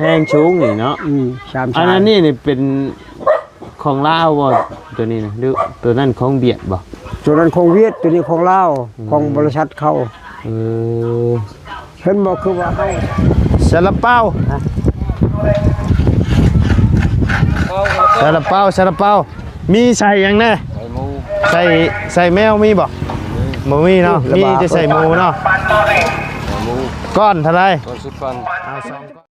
ແຮງສູງນີ້ເນາະ. ອືມ ສາມ ອັນ ສາຍ ອັນນີ້ນີ້ເປັນຂອງລາວບໍ່ ໂຕນີ້ນະ ຫຼືໂຕນັ້ນຂອງຫວຽດບໍ່? ໂຕນັ້ນຂອງຫວຽດ ໂຕນີ້ຂອງລາວ ອືມ ຂອງບໍລິສັດເຂົາ. ເອີ ເຫັນບໍ່ ຄືວ່າເຮົາ ຊາລາເປົາ ຮະ ຊາລາເປົາ ຊາລາເປົາ ມີໃສ່ຫຍັງແດ່? ໃສ່ໝູ ໃສ່ ໃສ່ແມວມີບໍ່? ບໍ່ມີເນາະ ມີແຕ່ໃສ່ໝູເນາະ. ໃສ່ໝູ ກ້ອນເທົ່າໃດ? ກ້ອນສິບພັນ ເອົາສອງກ້ອນ.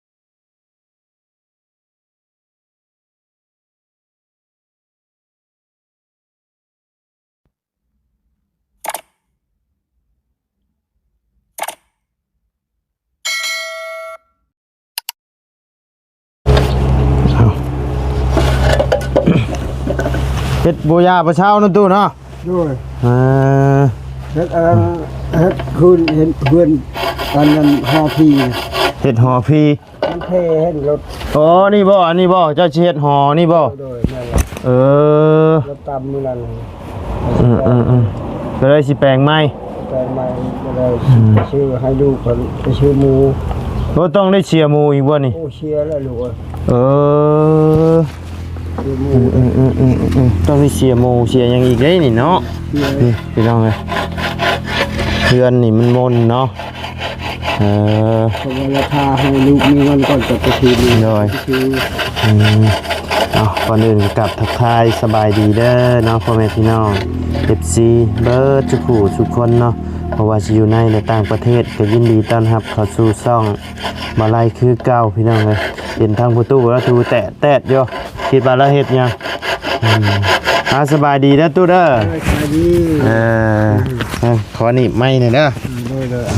ເຮັດບໍ່ຢາປະເຊົາເນາະຕູ້ເນາະ. ໂດຍ ເອີ ເຮັດອັນນັ້ນ ເຮັດຄືນ ເຮັດເຮືອນອັນນັ້ນຫໍຜີ ເຮັດຫໍຜີ. ມັນເພເຫັນລົດ ອໍ ນີ້ບໍ່ ອັນນີ້ບໍ່ ເຈົ້າຊິເຮັດຫໍນີ້ບໍ່? ໂດຍ ແມ່ນລະ ເອີ ລົດຕຳມື້ນັ້ນ ອືມໆໆ ກໍເລີຍຊິແປງໃໝ່ ແປງໃໝ່ ກໍເລີຍ ອືມ ຊື້ໃຫ້ລູກເພິ່ນ ໄປຊື້ໝູ. ໂອ້ ຕ້ອງໄດ້ເສຍໝູອີກບໍ່ນີ້? ໂອ້ ເສຍແລ້ວລູກເອີຍ ເອີ ຊື້ໝູ ອືມໆໆໆ ຕ້ອງໄດ້ເສຍໝູເສຍຫຍັງອີກເດ້ນີ້ເນາະ. ເສຍ ນີ້ພີ່ນ້ອງເອີຍ ເຮືອນນີ້ມັນມົນເນາະ. ເອີ ເພາະວ່າລາຄາໃຫ້ລູກມີເງິນກ່ອນຈະໄປຊື້ ໂດຍ ໄປຊື້ ອືມ ເອົາ ກ່ອນອື່ນກໍກັບທັກທາຍສະບາຍດີເດີເນາະ ພໍ່ແມ່ພີ່ນ້ອງ ເອັຟຊີ ເບິດທຸກຜູ້ທຸກຄົນເນາະ ບໍ່ວ່າຊິຢູ່ໃນ ແລະ ຕ່າງປະເທດ ກໍຍິນດີຕ້ອນຮັບເຂົ້າສູ່ຊ່ອງບ່າວໄລຄືເກົ່າ ພີ່ນ້ອງເອີຍ. ເຫັນທາງພໍ່ຕູ້ລາວຖືແຕະແຕດຢູ່ ຄິດວ່າລາວເຮັດຫຍັງ? ອືມ ອ່າ ສະບາຍດີເດີຕູ້ເດີ ເອີ ສະບາຍດີ ເອີ ເອີ ຂໍໜີບໄມ້ໜ່ອຍເດີ ໂດຍໆ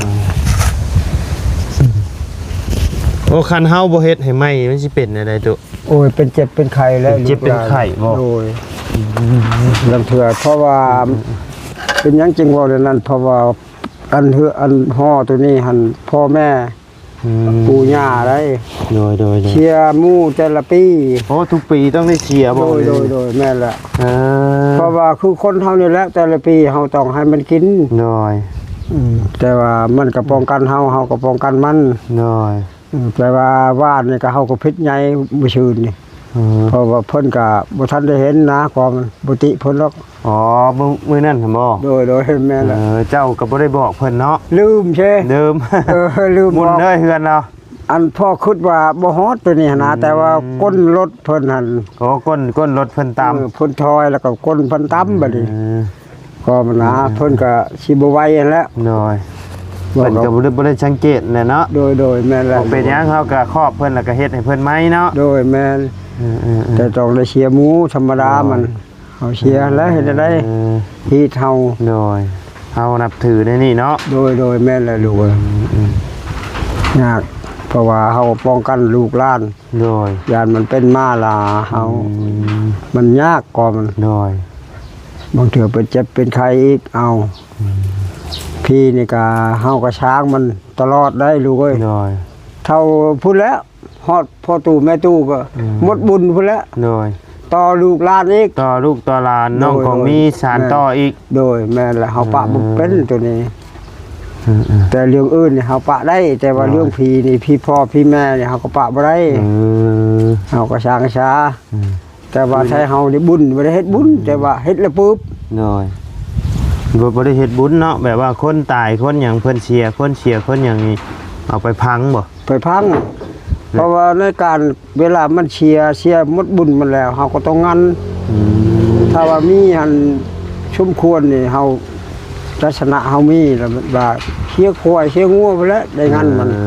ໂອ້ ຄັນເຮົາບໍ່ເຮັດໃຫ້ໃໝ່ ມັນຊິເປັນແນວໃດຕູ້? ໂອ້ຍ ເປັນເຈັບເປັນໄຂ້ແລ້ວ ເປັນເຈັບເປັນໄຂ້ບໍ່? ໂດຍ ອືມ ລາງເທື່ອ ເພາະວ່າ ອືມ ເປັນຫຍັງຈຶ່ງເວົ້າແນວນັ້ນ ເພາະວ່າອັນເຮືອ ອັນຫໍໂຕນີ້ຫັ້ນ ພໍ່ແມ່ ອືມ ປູ່ຍ່າໄດ໋ ໂດຍໆໆ ເສຍໝູແຕ່ລະປີ. ໂອ້ ທຸກປີຕ້ອງໄດ້ເສຍບໍ່? ໂດຍໆໆ ແມ່ນລະ ເອີ ເພາະວ່າຄືຄົນເຮົານີ້ແຫຼະ ແຕ່ລະປີເຮົາຕ້ອງໃຫ້ມັນກິນ ໂດຍ ອືມ ແຕ່ວ່າມັນກໍປ້ອງກັນເຮົາ ເຮົາກໍປ້ອງກັນມັນ ໂດຍ ອືມ ແຕ່ວ່າຫວ່ານນີ້ກໍເຮົາກໍຜິດໃຫຍ່ມື້ຊືນນີ້ ເອີ ເພາະວ່າເພິ່ນກໍບໍ່ທັນໄດ້ເຫັນນະ ຄວາມບໍ່ຕິເພິ່ນດອກ. ອໍ ມື້ ມື້ນັ້ນຫັ້ນບໍ່? ໂດຍໆ ແມ່ນແຫຼະ ເອີ ເຈົ້າກໍບໍ່ໄດ້ບອກເພິ່ນເນາະ ລືມເຊ ລືມ ເອີ ລືມ ໝຸ່ນເລີຍເຮືອນລາວ ອັນພໍ່ຄິດວ່າບໍ່ຮອດໂຕນີ້ຫັ້ນນະ ອືມ ແຕ່ວ່າກົ້ນລົດເພິ່ນຫັ້ນ ໂອ້ ກົ້ນ ກົ້ນລົດເພິ່ນຕຳ ເອີ ເພິ່ນຖອຍແລ້ວກໍກົ້ນເພິ່ນຕຳ ອືມ ບັດນີ້ ກໍມັນນະ ອືມ ເພິ່ນກໍຊິບໍ່ໄຫວຫັ້ນແຫຼະ ໂດຍ ເພິ່ນກໍບໍ່ໄດ້ ບໍ່ໄດ້ສັງເກດແຫຼະເນາະ ໂດຍໆ ແມ່ນແຫຼະ ບໍ່ເປັນຫຍັງ ເຮົາກໍຄອບເພິ່ນ ແລ້ວກໍເຮັດໃຫ້ເພິ່ນໃໝ່ເນາະ ໂດຍ ແມ່ນ ເອີໆໆ ແຕ່ຕ້ອງໄດ້ເສຍໝູທຳມະດາ ໂດຍ ມັນ ເຮົາເສຍແລ້ວເຮັດແນວໃດ ເອີ ຮີດເຮົາ ໂດຍ ເຮົານັບຖືໃນນີ້ເນາະ ໂດຍໆ ແມ່ນແຫຼະລູກເອີຍ ອືມໆ ຍາກ ເພາະວ່າເຮົາປ້ອງກັນລູກຫຼານ ໂດຍ ຢ້ານມັນເປັນມາລາເຮົາ ອືມ ມັນຍາກກໍມັນ ໂດຍ ບາງເທື່ອເປັນເຈັບເປັນໄຂ້ອີກ ເອົາ ອືມ ພີນີ້ກະ ເຮົາກະຊ້າງມັນຕະຫຼອດໄດ໋ລູກເອີຍ ໂດຍ ເທົ່າພຸ້ນແຫຼະ ຮອດພໍ່ຕູ້ແມ່ຕູ້ກໍ ອືມ ໝົດບຸນພຸ້ນແຫຼະ ໂດຍ ຕໍ່ລູກຫຼານອີກ ຕໍ່ລູກຕໍ່ຫຼານ ໂດຍ ນ້ອງຂອງມີສານຕໍ່ອີກ ໂດຍ ແມ່ນແຫຼະ ເຮົາປະ ເອີ ບໍ່ເປັນໂຕນີ້ ເອີໆ ແຕ່ເລື່ອງອື່ນນີ້ເຮົາປະໄດ້ ແຕ່ວ່າ ໂດຍ ເລື່ອງຜີນີ້ ຜີພໍ່ຜີແມ່ນີ້ເຮົາກໍປະບໍ່ໄດ້ ເອີ ເຮົາກໍຊ່າງຊາ ອືມ ແຕ່ວ່າ ອືມ ໄທເຮົານີ້ບຸນ ບໍ່ໄດ້ເຮັດບຸນ ອືມ ແຕ່ວ່າເຮັດແລ້ວປຶບ ໂດຍ ບໍ່ ບໍ່ໄດ້ເຮັດບຸນເນາະ ແບບວ່າຄົນຕາຍຄົນຫຍັງ ເພິ່ນເສຍ ຄົນເສຍຄົນຫຍັງນີ້ ເອົາໄປຝັງບໍ່? ໄປຝັງ ເພາະວ່າໃນການເວລາມັນເສຍ ເສຍໝົດບຸນມັນແລ້ວ ເຮົາກໍຕ້ອງງັນ ອືມ ຖ້າວ່າມີຫັ້ນສົມຄວນນີ້ ເຮົາ ລັກສະນະເຮົາມີແລ້ວ ວ່າເສຍຄວາຍເສຍງົວພຸ້ນແຫຼະ ໄດ້ງັນມັນ ເອີ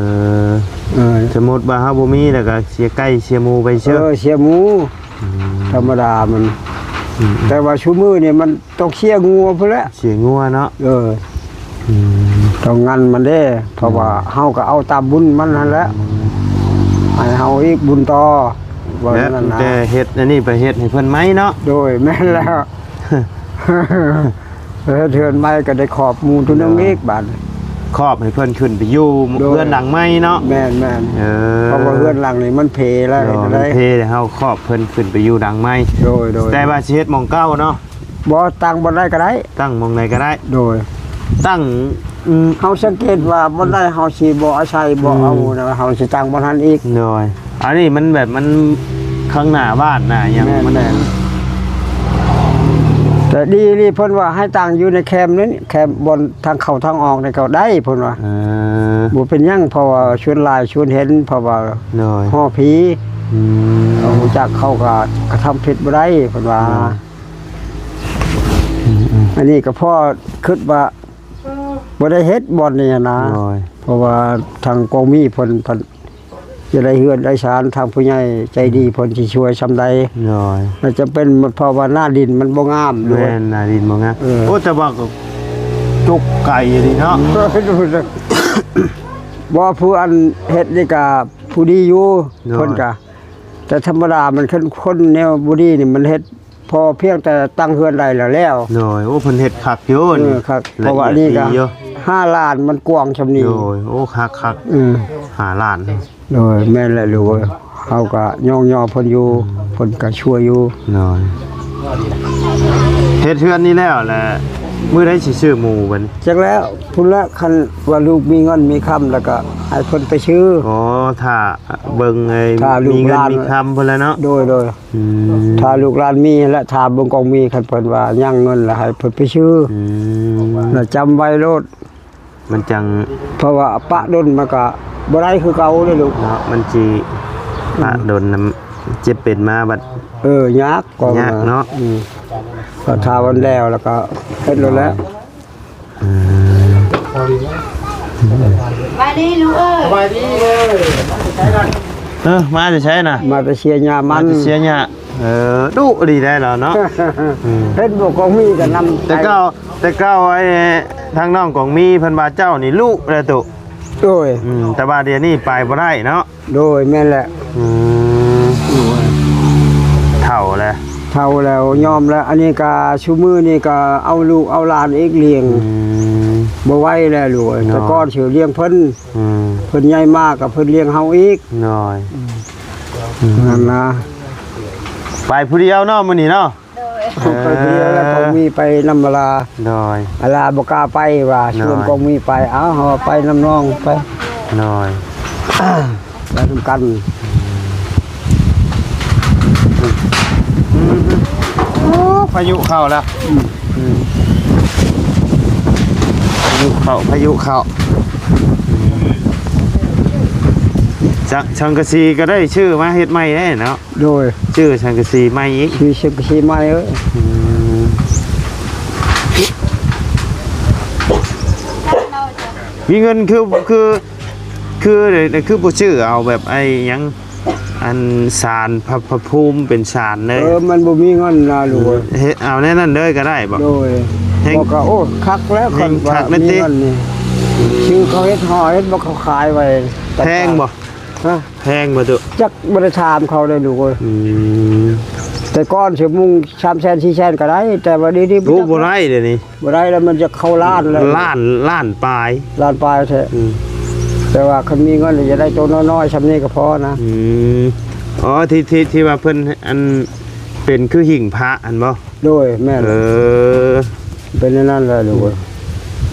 ເອີ ສົມມຸດວ່າເຮົາບໍ່ມີ ແລ້ວກໍເສຍໄກ່ເສຍໝູໄປເຊີ ເອີ ເສຍໝູ ອືມ ທຳມະດາມັນ ອືມ ແຕ່ວ່າຊຸມື້ນີ້ມັນຕ້ອງເສຍງົວພຸ້ນແຫຼະ ເສຍງົວເນາະ ເອີ ອືມ ຕ້ອງງັນມັນເດ້ ເພາະວ່າ ອືມ ເຮົາກໍເອົາຕາມບຸນມັນຫັ້ນແຫຼະ ອືມ ໃຫ້ເຮົາອີກບຸນຕໍ່ ວ່າ ແລ້ວ ນັ້ນນະ ແຕ່ເຮັດອັນນີ້ໄປເຮັດໃຫ້ເພິ່ນໃໝ່ເນາະ ໂດຍ ແມ່ນແລ້ວ ເຮັດເຮືອນໃໝ່ກໍໄດ້ຂອບໝູໂຕໜຶ່ງ ໂດຍ ອີກບາດນີ້ ຂອບໃຫ້ເພິ່ນຂຶ້ນໄປຢູ່ ໂດຍ ເຮືອນຫຼັງໃໝ່ເນາະ ແມ່ນໆ ເອີ ເພາະວ່າເຮືອນຫຼັງນີ້ມັນເພແລ້ວ ໂດຍ ເຮັດໃດ ມັນເພແລ້ວ ເຮົາຂອບເພິ່ນຂຶ້ນໄປຢູ່ຫຼັງໃໝ່ ໂດຍໆ ແຕ່ວ່າຊິເຮັດໝ່ອງເກົ່າເນາະ ບໍ່ ຕັ້ງບ່ອນໃດກໍໄດ້ ຕັ້ງໝ່ອງໃດກໍໄດ້ ໂດຍ ຕັ້ງ ອືມ ເຮົາສັງເກດວ່າບ່ອນໃດເຮົາຊິບໍ່ອາໄສ ບໍ່ເອົາ ອືມ ນະ ເຮົາຊິຕັ້ງບ່ອນຫັ້ນອີກ ໂດຍ ອັນນີ້ມັນແບບມັນຂ້າງໜ້າບ້ານໜ້າຫຍັງ ແມ່ນ ມັນ ແມ່ນ ແຕ່ດີອີ່ຫຼີເພິ່ນວ່າໃຫ້ຕັ້ງຢູ່ໃນແຄມນີ້ ແຄມບ່ອນທາງເຂົ້າທາງອອກນີ້ກໍໄດ້ເພິ່ນວ່າ ເອີ ບໍ່ເປັນຫຍັງ ເພາະວ່າຊວນຫຼາຍຊວນເຫັນ ເພາະວ່າ ໂດຍ ຫໍຜີ ອືມ ເຂົາຮູ້ຈັກ ເຂົາກໍກະທຳຜິດບໍ່ໄດ້ເພິ່ນວ່າ ໂດຍ ອືມໆ ອັນນີ້ກໍພໍຄິດວ່າບໍ່ໄດ້ເຮັດບ່ອນນີ້ນະ ໂດຍ ເພາະວ່າທາງກອງມີເພິ່ນ ເພິ່ນ ຈະໄດ້ເຮືອນໄດ້ຊານ ທາງຜູ້ໃຫຍ່ໃຈດີເພິ່ນຊິຊ່ວຍຊ່ຳໃດ ໂດຍ ແລ້ວຈະເປັນ ເພາະວ່າໜ້າດິນມັນບໍ່ງາມ ແມ່ນ ໜ້າດິນບໍ່ງາມ ເອີ ໂອ້ ແຕ່ວ່າກໍຈົກໄກຢູ່ນີ້ເນາະ ບໍ່ ຜູ້ອັນເຮັດນີ້ກະຜູ້ດີຢູ່ ໂດຍ ເພິ່ນກະ ແຕ່ທຳມະດາມັນ ຄັນຄົນແນວບໍ່ດີນີ້ມັນເຮັດ ພໍພຽງແຕ່ຕັ້ງເຮືອນໄດ້ແລ້ວແລ້ວ ໂດຍ ໂອ້ ເພິ່ນເຮັດຄັກຢູ່ ເອີ ນີ້ ຄະ ເພາະວ່າອັນນີ້ກະ ລະອຽດດີຢູ່ ຫ້າລ້ານ ມັນກວ້າງຊ່ຳນີ້ ໂດຍ ໂອ້ ຄັກໆ ເອີ ຫ້າລ້ານ ໂດຍ ແມ່ນແຫຼະລູກເອີຍ ເຮົາກະຍ້ອງຍໍເພິ່ນຢູ່ ອືມ ເພິ່ນກະຊ່ວຍຢູ່ ໂດຍ ເຮັດເຮືອນນີ້ແລ້ວແຫຼະ ມື້ໃດຊິຊື້ໝູບັດນີ້ ຈັກແລ້ວ ພຸ້ນແຫຼະ ຄັນວ່າລູກມີເງິນມີຄຳ ແລ້ວກະໃຫ້ເພິ່ນໄປຊື້ ອໍ ຖ້າເບິ່ງໄອ້ ຖ້າລູກ ມີເງິນ ຫຼານ ມີຄຳພຸ້ນແຫຼະເນາະ ໂດຍ ໂດຍ ອືມ ຖ້າລູກຫຼານມີແຫຼະ ຖ້າເບິ່ງກອງມີ ຄັນເພິ່ນວ່າຍັງເງິນລະໃຫ້ເພິ່ນໄປຊື້ ອືມ ລະຈຳໄວ້ໂລດ ມັນຈັ່ງ ເພາະວ່າປະດົນມັນກະບໍ່ໄດ້ຄືເກົ່າເດ້ລູກເນາະ ມັນຊິ ອືມ ປະດົນນຳ ເຈັບເປັນມາບັດ ເອີ ຍາກ ຍາກເນາະ ອືມ ກໍຖ້າມັນແລ້ວ ແລ້ວກໍເຮັດໂລດແຫຼະ ອືມ ສະບາຍດີລູກເອີຍ ສະບາຍດີເດີ ເອີ ມາແຕ່ໃສນະ ມາແຕ່ເຊຍຍາມັນ ມາແຕ່ເຊຍຍາ ເອີ ດຸດີໄດ໋ລາວເນາະ ອືມ ເຫັນບໍ່ ກອງມີກໍນຳ ແຕ່ເກົ່າ ແຕ່ເກົ່າໄອ້ທາງນ້ອງກອງມີເພິ່ນວ່າເຈົ້ານີ້ດຸແຫຼະຕຸ ໂດຍ ອືມ ແຕ່ວ່າດຽວນີ້ໄປບໍ່ໄດ້ເນາະ ໂດຍ ແມ່ນແຫຼະ ອືມ ໂດຍ ເຖົ້າແລ້ວ ເຖົ້າແລ້ວ ຍອມແລ້ວ ອັນນີ້ກະຊຸມື້ນີ້ກະເອົາລູກເອົາຫຼານອີກລ້ຽງ ອືມ ບໍ່ໄຫວແລ້ວລູກເອີຍ ເນາະ ແຕ່ກ່ອນຊິລ້ຽງເພິ່ນ ອືມ ເພິ່ນໃຫຍ່ມາກະເພິ່ນລ້ຽງເຮົາອີກ ໂດຍ ອືມ ນັ້ນນະ ໄປຜູ້ດຽວເນາະມື້ນີ້ເນາະ ໂດຍ ເອີ ໄປຜູ້ດຽວແລ້ວ ກອງມີໄປນຳມາລາ ໂດຍ ອາລາບໍ່ກ້າໄປວ່າ ໂດຍ ຊວນກອງມີໄປ ເອົາ ເຮົາໄປນຳນ້ອງໄປ ໂດຍ ໄປນຳກັນ ອືມ ອືມ ໂອ້ ພາຍຸເຂົ້າແລ້ວ ອືມ ອືມ ພາຍຸເຂົ້າ ພາຍຸເຂົ້າ ອືມ ສັງ ສັງກະສີກໍໄດ້ຊື້ມາເຮັດໃໝ່ແດ່ເນາະ ໂດຍ ຊື້ສັງກະສີໃໝ່ອີກ ຊື້ສັງກະສີໃໝ່ເອີຍ ອືມ ມີເງິນຄື ຄື ຄື ຄືບໍ່ຊື້ເອົາແບບໄອ້ຫຍັງ ອັນສານພະ ພະພູມເປັນສານເລີຍ ເອີ ມັນບໍ່ມີເງິນນະລູກເອີຍ ເຮັດເອົາແນວນັ້ນເລີຍກໍໄດ້ບໍ່ ໂດຍ ເຮັງ ບອກກໍ ໂອ້ ຄັກແລ້ວ ເຮັງຄັນວ່າ ຄັກແລ້ວຕິ ມີເງິນນີ້ ອືມ ຊື້ເຂົາເຮັດຫໍ່ເຮັດບໍ່ ເຂົາຂາຍໄວ້ ແພງບໍ່ ຮະ ແພງບໍ່ຕຸ ຈັກບໍ່ໄດ້ຖາມເຂົາເລີຍລູກເອີຍ ອືມ ແຕ່ກ່ອນຊິມຸງສາມແສນສີ່ແສນກໍໄດ້ ແຕ່ວ່າດຽວນີ້ ໂອ້ ບໍ່ໄດ້ດຽວນີ້ ບໍ່ໄດ້ແລ້ວ ມັນຈະເຂົ້າລ້ານແລ້ວ ລ້ານ ລ້ານປາຍ ລ້ານປາຍແທ້ ອືມ ແຕ່ວ່າຄັນມີເງິນແລ້ວຈະໄດ້ໂຕນ້ອຍໆ ຊ່ຳນີ້ກໍພໍນະ ອືມ ອໍ ທີ່ ທີ່ ທີ່ວ່າເພິ່ນ ອັນ ເປັນຄືຫິ້ງພະຫັ້ນບໍ່ ໂດຍ ແມ່ນ ເອີ ເປັນແນວນັ້ນແຫຼະລູກເອີຍ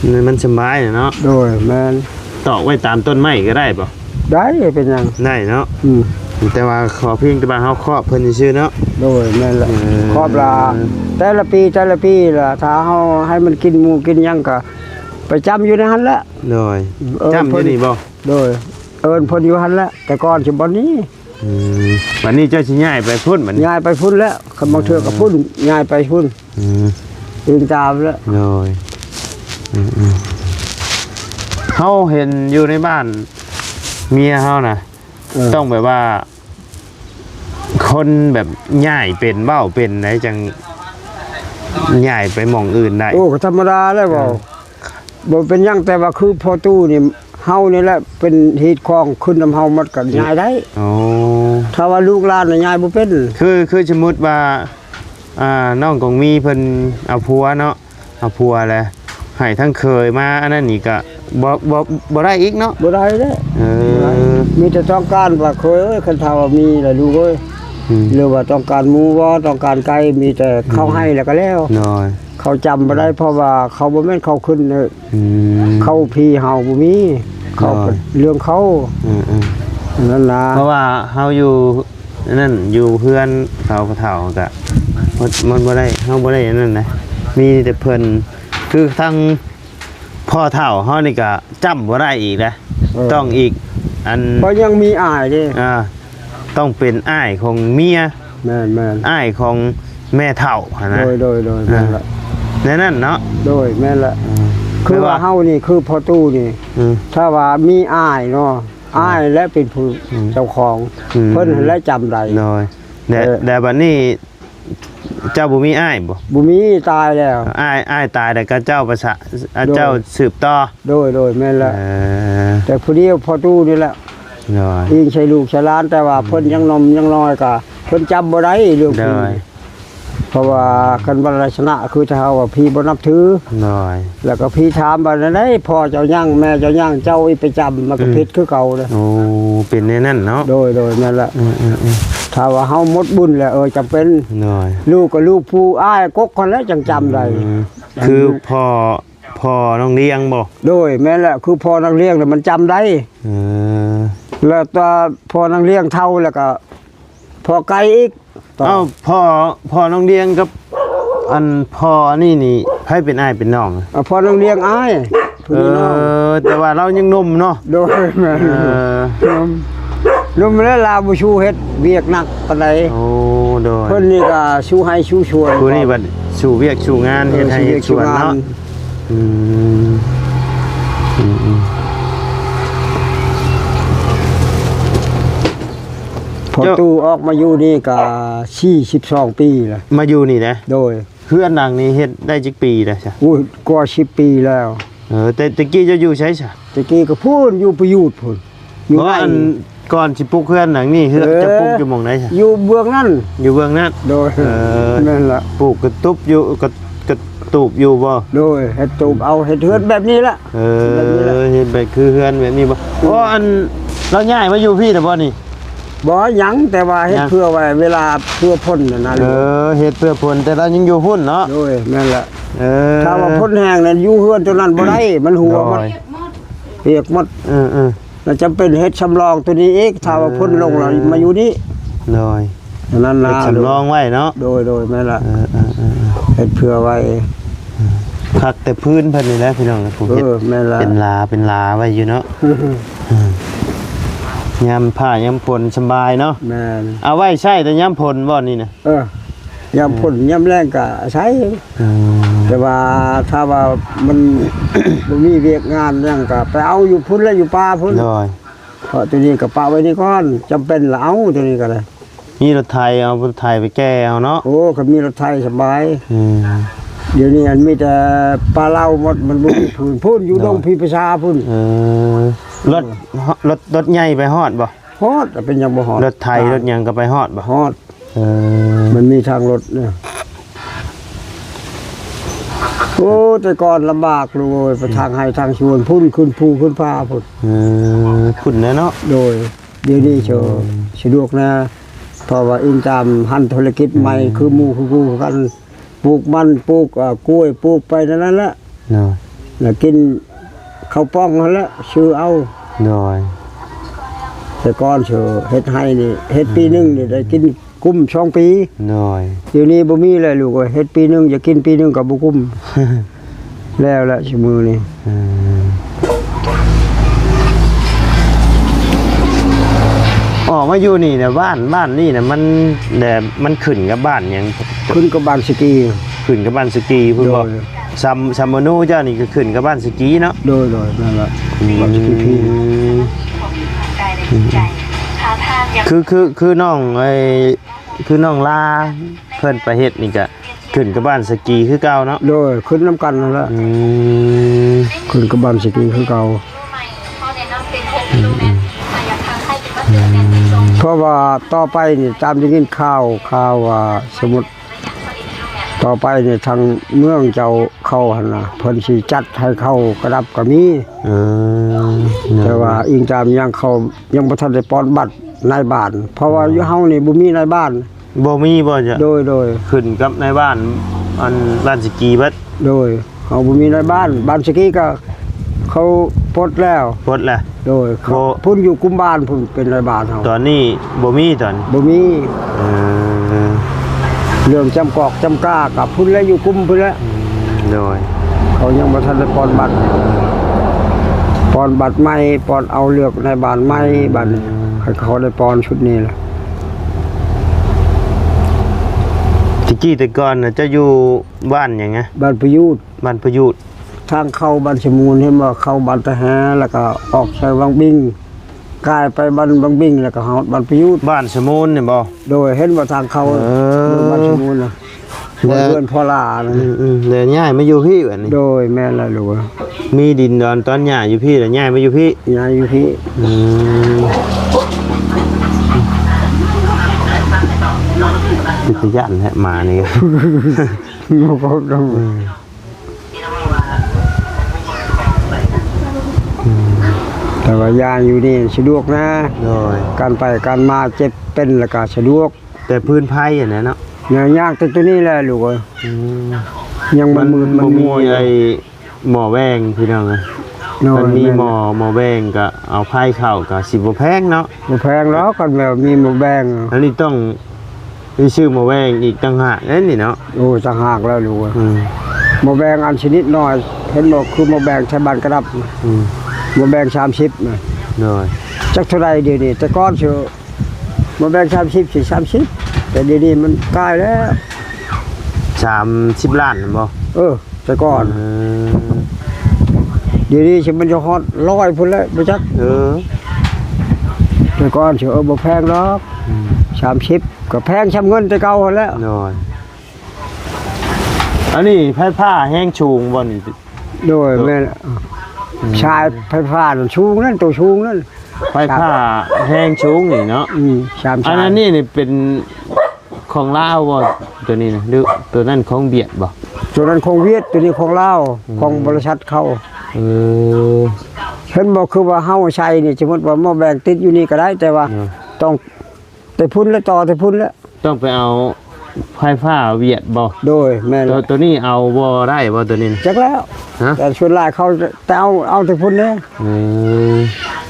ອືມ ມັນສະບາຍເນາະ ໂດຍ ແມ່ນ ຕອກໄວ້ຕາມຕົ້ນໄມ້ກໍໄດ້ບໍ່ ໄດ້ ເປັນຫຍັງ ໄດ້ເນາະ ອືມ ແຕ່ວ່າຂໍພຽງແຕ່ວ່າເຮົາຄອບເພິ່ນຊື່ໆເນາະ ໂດຍ ແມ່ນແຫຼະ ເອີ ຄອບລະ ແຕ່ລະປີ ແຕ່ລະປີລະ ຖ້າເຮົາໃຫ້ມັນກິນໝູກິນຫຍັງກໍໄປຈ້ຳຢູ່ໃນຫັ້ນແຫຼະ ໂດຍ ເອີ ຈ້ຳຢູ່ນີ້ບໍ່ ໂດຍ ເອີ້ນເພິ່ນຢູ່ຫັ້ນແຫຼະ ແຕ່ກ່ອນຊິບ່ອນນີ້ ອືມ ບັດນີ້ເຈົ້າຊິຍ້າຍໄປພຸ້ນ ບັດນີ້ ຍ້າຍໄປພຸ້ນແລ້ວ ຄັນບາງເທື່ອກໍພຸ້ນ ເອີ ຍ້າຍໄປພຸ້ນ ອືມ ອີງຕາມແລ້ວ ໂດຍ ອືມໆ ເຮົາເຫັນຢູ່ໃນບ້ານເມຍເຮົານະ ເອີ ຕ້ອງແບບວ່າ ຄົນແບບຍ້າຍເປັນ ເວົ້າເປັນໃດ ຈັ່ງຍ້າຍໄປໝ່ອງອື່ນໄດ້ ໂອ້ ກໍທຳມະດາແລ້ວເວົ້າ ເອີ ບໍ່ເປັນຫຍັງ ແຕ່ວ່າຄືພໍ່ຕູ້ນີ້ ເຮົານີ້ແຫຼະເປັນຮີດຄອງ ຂຶ້ນນຳເຮົາໝົດກໍຍ້າຍໄດ້ ໂອ້ ຖ້າວ່າລູກຫຼານນະຍ້າຍບໍ່ເປັນ ຄື ຄືສົມມຸດວ່າ ອ່າ ນ້ອງກອງມີເພິ່ນເອົາຜົວເນາະ ເອົາຜົວແລ້ວ ໃຫ້ທາງເຂີຍມາອັນນັ້ນນີ້ກະບໍ່ ບໍ່ ບໍ່ໄດ້ອີກເນາະ ບໍ່ໄດ້ເດ້ ເອີ ມີແຕ່ຕ້ອງການວ່າເຂີຍເອີຍ ຄັນຖ້າວ່າມີລະລູກເອີຍ ອືມ ຫຼືວ່າຕ້ອງການໝູບໍ່ ຕ້ອງການໄກ່ ມີແຕ່ເຂົາໃຫ້ແລ້ວກໍແລ້ວ ໂດຍ ເຂົາຈຳບໍ່ໄດ້ ເພາະວ່າເຂົາບໍ່ແມ່ນເຂົາຂຶ້ນ ອືມ ເຂົາພີ່ເຮົາບໍ່ມີ ເຂົາ ໂດຍ ເລື່ອງເຂົາ ອືມໆ ນັ້ນລະ ເພາະວ່າເຮົາຢູ່ອັນນັ້ນ ຢູ່ເຮືອນເຂົາພໍ່ເຖົ້າກະ ມັນ ມັນບໍ່ໄດ້ ເຮົາບໍ່ໄດ້ອັນນັ້ນນະ ມີແຕ່ເພິ່ນ ຄືທາງພໍ່ເຖົ້າເຮົານີ້ກະຈຳບໍ່ໄດ້ອີກນະ ເອີ ຕ້ອງອີກອັນ ເພາະຍັງມີອ້າຍເດ້ ອ່າ ຕ້ອງເປັນອ້າຍຂອງເມຍ ແມ່ນໆ ອ້າຍຂອງແມ່ເຖົ້າຫັ້ນນະ ໂດຍໆໆ ແມ່ນລະ ອ່າ ແນວນັ້ນເນາະ ໂດຍ ແມ່ນລະ ເອີ ຄືວ່າ ແມ່ນວ່າ ເຮົານີ້ ຄືພໍ່ຕູ້ນີ້ ອືມ ຖ້າວ່າມີອ້າຍເນາະ ອືມ ອ້າຍແຫຼະເປັນຜູ້ ອືມ ເຈົ້າຂອງ ອືມ ເພິ່ນຫັ້ນແຫຼະຈຳໄດ້ ໂດຍ ແລະ ເອີ ແລະບັດນີ້ ເຈົ້າບໍ່ມີອ້າຍບໍ່? ບໍ່ມີ ຕາຍແລ້ວ ອ້າຍ ອ້າຍຕາຍແລ້ວ ກະເຈົ້າປະສາ ອາ ໂດຍ ເຈົ້າສືບຕໍ່ ໂດຍໆ ແມ່ນແລ້ວ ເອີ ແຕ່ຜູ້ດຽວພໍ່ຕູ້ນີ້ແຫຼະ ໂດຍ ອີງໃສ່ລູກໃສ່ຫຼານ ແຕ່ວ່າເພິ່ນ ອືມ ຍັງໜຸ່ມຍັງນ້ອຍກະ ເພິ່ນຈຳບໍ່ໄດ້ເລື່ອງ ໂດຍ ເພາະວ່າຄັນວ່າລັກສະນະຄືຖ້າເຮົາວ່າຜີບໍ່ນັບຖື ໂດຍ ແລ້ວກໍຜີຖາມວ່າ ແນວໃດພໍ່ເຈົ້າຍັງ ແມ່ເຈົ້າຍັງ ເຈົ້າອີກໄປຈຳ ມັນກໍ ອືມ ຜິດຄືເກົ່າເດ້ ໂອ້ ເປັນແນວນັ້ນເນາະ ໂດຍໆ ແມ່ນລະ ອືມໆໆ ຖ້າວ່າເຮົາໝົດບຸນແລ້ວ ເອີ ຈຳເປັນ ໂດຍ ລູກກໍລູກຜູ້ອ້າຍກົກຫັ້ນແຫຼະ ຈັ່ງຈຳໄດ້ ອືມ ຄືພໍ່ ພໍ່ນ້ອງລ້ຽງບໍ່? ໂດຍ ແມ່ນແຫຼະ ຄືພໍ່ນ້ອງລ້ຽງນະ ມັນຈຳໄດ້ ເອີ ແລ້ວຕາພໍ່ນ້ອງລ້ຽງເຖົ້າ ແລ້ວກໍພໍ່ໄກ່ອີກ ເອົ້າ ພໍ່ ພໍ່ນ້ອງລ້ຽງກັບອັນພໍ່ອັນນີ້ນີ້ ໃຜເປັນອ້າຍເປັນນ້ອງ? ເອົາ ພໍ່ນ້ອງລ້ຽງອ້າຍ ຜູ້ນີ້ນ້ອງ ເອີ ແຕ່ວ່າລາວຍັງໜຸ່ມເນາະ ໂດຍ ແມ່ນ ເອີ ໜຸ່ມ ໜຸ່ມແລ້ວລາວບໍ່ສູ້ເຮັດວຽກໜັກປານໃດ ໂອ້ ໂດຍ ເພິ່ນນີ້ກໍສູ້ໄຮ່ສູ້ສວນ ຜູ້ນີ້ບັດສູ້ວຽກສູ້ງານ ເອີ ເຮັດໄຮ່ເຮັດສວນເນາະ ອືມ ອືມໆ ພໍ່ຕູ້ອອກມາຢູ່ນີ້ກະສີ່ສິບສອງປີແລ້ວ ມາຢູ່ນີ້ນະ ໂດຍ ເຮືອນຫຼັງນີ້ເຮັດໄດ້ຈັກປີແລ້ວຊະ? ໂອ້ຍ ກວ່າສິບປີແລ້ວ ເອີ ແຕ່ ແຕ່ກີ້ເຈົ້າຢູ່ໃສຊະ? ແຕ່ກີ້ກໍພຸ້ນ ຢູ່ປະຍູດພຸ້ນ ຢູ່ ບໍ່ ໃນ ອັນ ກ່ອນຊິປຸກເຮືອນຫຼັງນີ້ ເຮືອນ ເອີ ເຈົ້າປຸກຢູ່ໝ່ອງໃດຊະ? ຢູ່ເບື້ອງນັ້ນ ຢູ່ເບື້ອງນັ້ນ ໂດຍ ເອີ ແມ່ນລະ ປູກກະຕຸບຢູ່ ກະ ກະຕູບຢູ່ບໍ່? ໂດຍ ເຮັດຕູບເອົາ ເຮັດເຮືອນແບບນີ້ລະ ເອີ ແບບນີ້ລະ ເຮັດແບບຄືເຮືອນແບບນີ້ບໍ່? ອືມ ໂອ້ ອັນ ລາວຍ້າຍມາຢູ່ພີ້ແລ້ວບໍ່ນີ້? ບໍ່ຫຍັງ ແຕ່ວ່າເຮັດ ຍັງ ເພື່ອໄວ້ເວລາເພື່ອພົ້ນນັ້ນນະ ເອີ ເຮັດເພື່ອພົ້ນ ແຕ່ລາວຍັງຢູ່ພຸ້ນເນາະ ໂດຍ ແມ່ນລະ ເອີ ຖ້າວ່າພົ້ນແຮງນັ້ນ ຢູ່ເຮືອນຕົວນັ້ນບໍ່ໄດ້ ມັນຮົ່ວໝົດ ໂດຍ ປຽກໝົດ ເອີໆ ລະຈຳເປັນເຮັດສຳລອງໂຕນີ້ອີກ ຖ້າວ່າພົ້ນລົງລະ ເອີ ມາຢູ່ນີ້ ໂດຍ ອັນນັ້ນລະ ເຮັດສຳລອງໄວ້ເນາະ ໂດຍໆ ແມ່ນລະ ເອີໆໆໆ ເຮັດເພື່ອໄວ້ ເອີ ຄັກແຕ່ພື້ນເພິ່ນນີ້ແຫຼະພີ່ນ້ອງ ເອີ ເຮັດ ແມ່ນລະ ເປັນລາ ເປັນລາໄວ້ຢູ່ເນາະ ເອີ ຍາມຟ້າຍາມຝົນສະບາຍເນາະ ແມ່ນ ເອົາໄວ້ໃຊ້ແຕ່ຍາມຝົນບໍ່ນີ້ນະ? ເອີ ຍາມຝົນ ອືມ ຍາມແລ້ງກະໃຊ້ ອືມ ແຕ່ວ່າຖ້າວ່າມັນ ບໍ່ມີວຽກງານຫຍັງກະໄປເອົາຢູ່ພຸ້ນແຫຼະ ຢູ່ປ່າພຸ້ນ ໂດຍ ເພາະໂຕນີ້ກໍປະໄວ້ນີ້ກ່ອນ ຈຳເປັນລະເອົາໂຕນີ້ກໍໄດ້ ມີລົດໄຖ ເອົາລົດໄຖໄປແກ່ເອົາເນາະ ໂອ້ ຄັນມີລົດໄຖສະບາຍ ອືມ ດຽວນີ້ອັນມີແຕ່ປ່າເຫຼົ່າໝົດ ມັນບໍ່ມີພື້ນ ພຸ້ນຢູ່ ໂດຍ ດົງພີປະຊາພຸ້ນ ເອີ ລົດ ລົດ ລົດໃຫຍ່ໄປຮອດບໍ່? ຮອດ ເປັນຫຍັງບໍ່ຮອດ? ລົດໄຖ ໄດ້ ລົດຫຍັງກໍໄປຮອດບໍ່? ຮອດ ເອີ ມັນມີທາງລົດເນາະ ໂອ້ ແຕ່ກ່ອນລຳບາກລູກເອີຍ ໄປທາງໄຮ່ທາງສວນພຸ້ນ ຂຶ້ນພູຂຶ້ນຜາພຸ້ນ ເອີ ພຸ້ນແຫຼະເນາະ ໂດຍ ດຽວນີ້ ອືມ ສະ ສະດວກນະ ເພາະວ່າອີງຕາມຫັນທຸລະກິດໃໝ່ ອືມ ຄືໝູ່ຄືຄູ່ກັນ ປູກມັນ ປູກ ເອີ ກ້ວຍ ປູກໄປນັ້ນແຫຼະ ໂດຍ ແລ້ວກິນເຂົ້າປ່ອງຫັ້ນແຫຼະ ຊື້ເອົາ ໂດຍ ແຕ່ກ່ອນເຊີເຮັດໄຮ່ນີ້ ເຮັດປີໜຶ່ງນີ້ ອືມ ໄດ້ກິນກຸ້ມສອງປີ ໂດຍ ດຽວນີ້ບໍ່ມີແລ້ວລູກເອີຍ ເຮັດປີໜຶ່ງ ຢາກກິນປີໜຶ່ງກໍບໍ່ກຸ້ມ ແລ້ວແຫຼະຊຸມື້ນີ້ ເອີ ອອກມາຢູ່ນີ້ນະ ບ້ານ ບ້ານນີ້ນະ ມັນແບບ ມັນຂຶ້ນກັບບ້ານຫຍັງ? ຂຶ້ນກັບບ້ານສະກີ ຂຶ້ນກັບບ້ານສະກີພຸ້ນບໍ່? ໂດຍ ຊຳ ຊຳມະນູເຈົ້ານີ້ກໍຂຶ້ນກັບບ້ານສະກີເນາະ? ໂດຍໆ ນັ້ນລະ ອືມ ບ້ານສະກີພີ ອືມ ຄື ຄື ຄືນ້ອງ ໄອ້ ຄືນ້ອງລາເພິ່ນໄປເຮັດນີ້ກະ ຂຶ້ນກັບບ້ານສະກີຄືເກົ່າເນາະ? ໂດຍ ຂຶ້ນນຳກັນຫັ້ນແຫຼະ ອືມ ຂຶ້ນກັບບ້ານສະກີຄືເກົ່າ ອືມ ອືມ ເພາະວ່າຕໍ່ໄປນີ້ ຕາມໄດ້ຍິນຂ່າວ ຂ່າວວ່າ ສົມມຸດ ຕໍ່ໄປນີ້ ທາງເມືອງເຈົ້າເຂົາຫັ້ນນະ ເພິ່ນຊິຈັດໃຫ້ເຂົ້າກະດັບກະມີ ເອີ ແຕ່ວ່າອີງຕາມຍັງເຂົາ ຍັງບໍ່ທັນໄດ້ປ່ອນບັດນາຍບ້ານ ເພາະວ່າ ອືມ ຢູ່ເຮົານີ້ບໍ່ມີນາຍບ້ານ ບໍ່ມີບໍ່? ໂດຍໆ ຂຶ້ນກັບນາຍບ້ານ ອັນບ້ານສະກີເບິດ ໂດຍ ເຮົາບໍ່ມີນາຍບ້ານ ບ້ານສະກີກໍ ເຂົາປົດແລ້ວ ປົດແລ້ວ ໂດຍ ເຂົາ ບໍ່ ພຸ້ນຢູ່ກຸ່ມບ້ານພຸ້ນ ເປັນນາຍບ້ານເຮົາ ຕອນນີ້ບໍ່ມີ ຕອນ ບໍ່ມີ ເອີ ເລື່ອງຈຳກອກຈຳກາກັບພຸ້ນແຫຼະ ຢູ່ກຸ່ມພຸ້ນແຫຼະ ອືມ ໂດຍ ເຂົາຍັງບໍ່ທັນໄດ້ປ່ອນບັດ ປ່ອນບັດໃໝ່ ປ່ອນເອົາເລືອກນາຍບ້ານໃໝ່ ອືມ ບັດນີ້ ໃຫ້ເຂົາໄດ້ປ່ອນຊຸດນີ້ແຫຼະ ແຕ່ກີ້ແຕ່ກ່ອນນະ ເຈົ້າຢູ່ບ້ານຫຍັງນະ? ບ້ານປະຍູດ ບ້ານປະຍູດ ທາງເຂົ້າບ້ານສະມູນ ເຫັນບໍ່ ເຂົ້າບ້ານຕາແຮ ແລ້ວກໍອອກໃສ່ວັງບິງ ກາຍໄປບ້ານວັງບິງ ແລ້ວກໍຮອດບ້ານປະຍູດ ບ້ານສະມູນນີ້ບໍ່? ໂດຍ ເຫັນບໍ່ທາງເຂົ້າ ເອີ ບ້ານສະມູນນະ ແລ້ວ ເຮືອນພໍ່ຫຼ້ານະ ອືມໆ ແລ້ວຍ້າຍມາຢູ່ພີ້ບັດນີ້ ໂດຍ ແມ່ນແລ້ວລູກ ມີດິນດອນຕອນຫຍ້າຢູ່ພີ້ ແລ້ວຍ້າຍມາຢູ່ພີ້ ຍ້າຍຢູ່ພີ້ ອືມ ເປັນຕາຢ້ານແທ້ໝານີ້ ບໍ່ກໍຕ້ອງ ອືມ ອືມ ແຕ່ວ່າຢ້ານຢູ່ນີ້ສະດວກນະ ໂດຍ ການໄປການມາເຈັບເປັນແລ້ວກໍສະດວກ ແຕ່ພື້ນໄພຫັ້ນແຫຼະເນາະ ຍາກແຕ່ໂຕນີ້ແຫຼະລູກເອີຍ ອືມ ຍັງມັນມືດມັນມົວຢູ່ ມັນບໍ່ມີໄອ້ໝໍ້ແວງພີ່ນ້ອງເອີຍ ໂດຍ ມັນມີ ແມ່ນ ໝໍ້ ໝໍ້ແວງກໍເອົາໄຟເຂົ້າກໍຊິບໍ່ແພງເນາະ ບໍ່ແພງດອກ ຄັນແບບມີໝໍ້ແວງ ອັນນີ້ຕ້ອງ ໄປຊື້ໝໍ້ແວງອີກຕ່າງຫາກເດ້ນີ້ເນາະ ໂອ້ ຕ່າງຫາກແລ້ວລູກເອີຍ ອືມ ໝໍ້ແວງອັນຊະນິດນ້ອຍ ເຫັນບໍ່ ຄືໝໍ້ແວງໄທບ້ານກະດັບ ອືມ ໝໍ້ແວງສາມສິບນະ ໂດຍ ຈັກເທົ່າໃດດຽວນີ້ ແຕ່ກ່ອນຊິໝໍ້ແວງສາມສິບຊິສາມສິບ ແຕ່ດຽວນີ້ມັນກາຍແລ້ວ ສາມສິບລ້ານແມ່ນບໍ່? ເອີ ແຕ່ກ່ອນ ເອີ ດຽວນີ້ຊິມັນຈະຮອດຮ້ອຍພຸ້ນແຫຼະ ບໍ່ຈັກ ເອີ ແຕ່ກ່ອນຊິ ເອີ ບໍ່ແພງດອກ ອືມ ສາມສິບ ກໍແພງຊ່ຳເງິນແຕ່ເກົ່າຫັ້ນແຫຼະ ໂດຍ ອັນນີ້ໄຟຟ້າແຮງສູງບໍ່ນີ້? ໂດຍ ແມ່ນ ອືມ ສາຍໄຟຟ້ານັ້ນສູງນັ້ນ ໂຕສູງນັ້ນ ໄຟຟ້າແຮງສູງນີ້ເນາະ ອືມ ສາມສາຍ ອັນນີ້ນີ້ເປັນ ຂອງລາວບໍ່ ໂຕນີ້ນະ ຫຼືໂຕນັ້ນຂອງຫວຽດບໍ່? ໂຕນັ້ນຂອງຫວຽດ ໂຕນີ້ຂອງລາວ ອືມ ຂອງບໍລິສັດເຂົາ ເອີ ເຫັນບໍ່ ຄືວ່າເຮົາໃຊ້ນີ້ ສົມມຸດວ່າໝໍ້ແວງຕິດຢູ່ນີ້ກໍໄດ້ ແຕ່ວ່າ ເອີ ຕ້ອງແຕ່ພຸ້ນແຫຼະ ຕໍ່ແຕ່ພຸ້ນແຫຼະ ຕ້ອງໄປເອົາໄຟຟ້າຫວຽດບໍ່? ໂດຍ ແມ່ນ ໂຕ ແລ້ວ ໂຕນີ້ເອົາບໍ່ໄດ້ບໍ່ ໂຕນີ້ນະ? ຈັກແລ້ວ ຮະ? ແຕ່ສ່ວນຫຼາຍເຂົາແຕ່ເອົາ ເອົາແຕ່ພຸ້ນເດ້ ເອີ